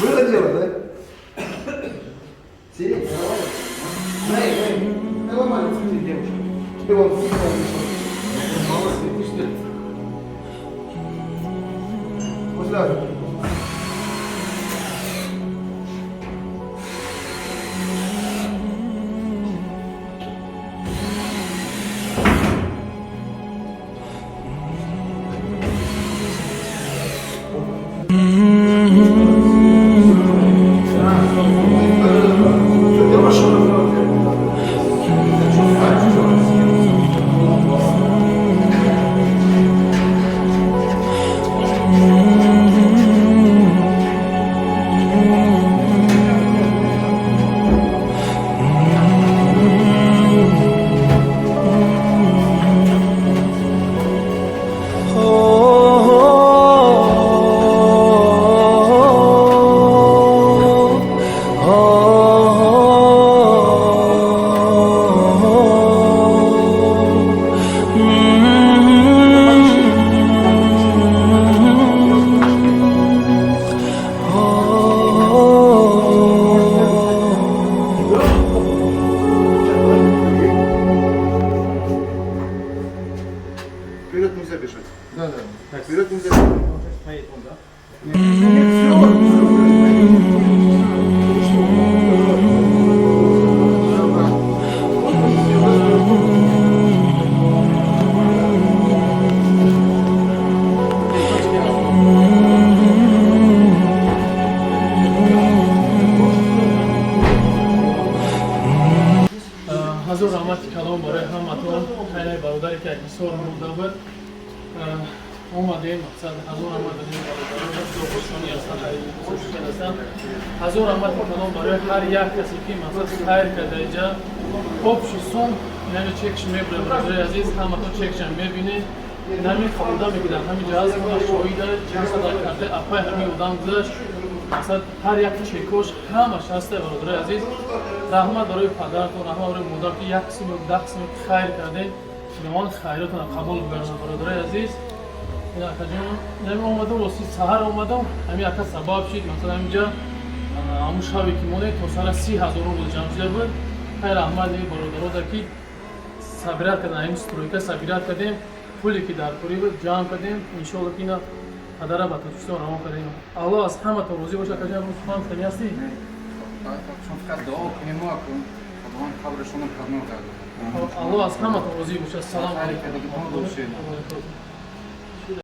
Было дело, да? Сирень, нормально? Эй, эй, нормально, цветы, девушка. Ты вон, Мало светишь. После. Вперед нельзя бежать. Да. Вперед нельзя бежать. Стоит он, да? Нет, все, Ҳазор раҳмати калом барои ҳаматон. Хайраи бародаре ки бисёр монда буд, омадем. Мақсад, ҳазор раҳмат додем бародарони ҳастанд. Ҳазор раҳмати калом барои ҳар як касе ки, мақсад, хайр карда. Иҷа общий сум инами чекш мебурад. Бародари азиз, ҳаматон чекшам мебинед. Инами одаме ки дар ҳамин ҷо ҳаст, шоҳида чақадар карда. Апай ҳамин одам гузашт. Мақсад, ҳар як чекош ҳамаш ҳаста. Бародари азиз, раҳмат барои падаратон, раҳмат барои модар, ки як қисми, 10 қисми хайр кардем. Худованд хайротонро қабул бигардонад. Бародари азиз, ин акаҷон, нами омадам, рости саҳар омадам, ҳамин ака сабаб шид. Масалан, ҳаминҷа ҳамун шабе ки монед, то сара 30 000 рубл ҷамъ шуда буд. Хайр, раҳмат бародарода, ки собирать кардем. Ҳамин стройка собирать кардем, пуле ки дар курӣ буд, ҷамъ кардем. Иншоалло, ки ина падара ба Тоҷикистон равон кардем. Аллоҳ аз ҳаматон розӣ бошад. Акаҷон, сухан гуфтанӣ ҳастӣ? Чун фақат дуо кунем мо, Худованд қабрашонро паноҳ гардонад. Аллоҳ аз ҳаматон розӣ бошад. Салом. Хайр кардагитон бошед. Алайкум.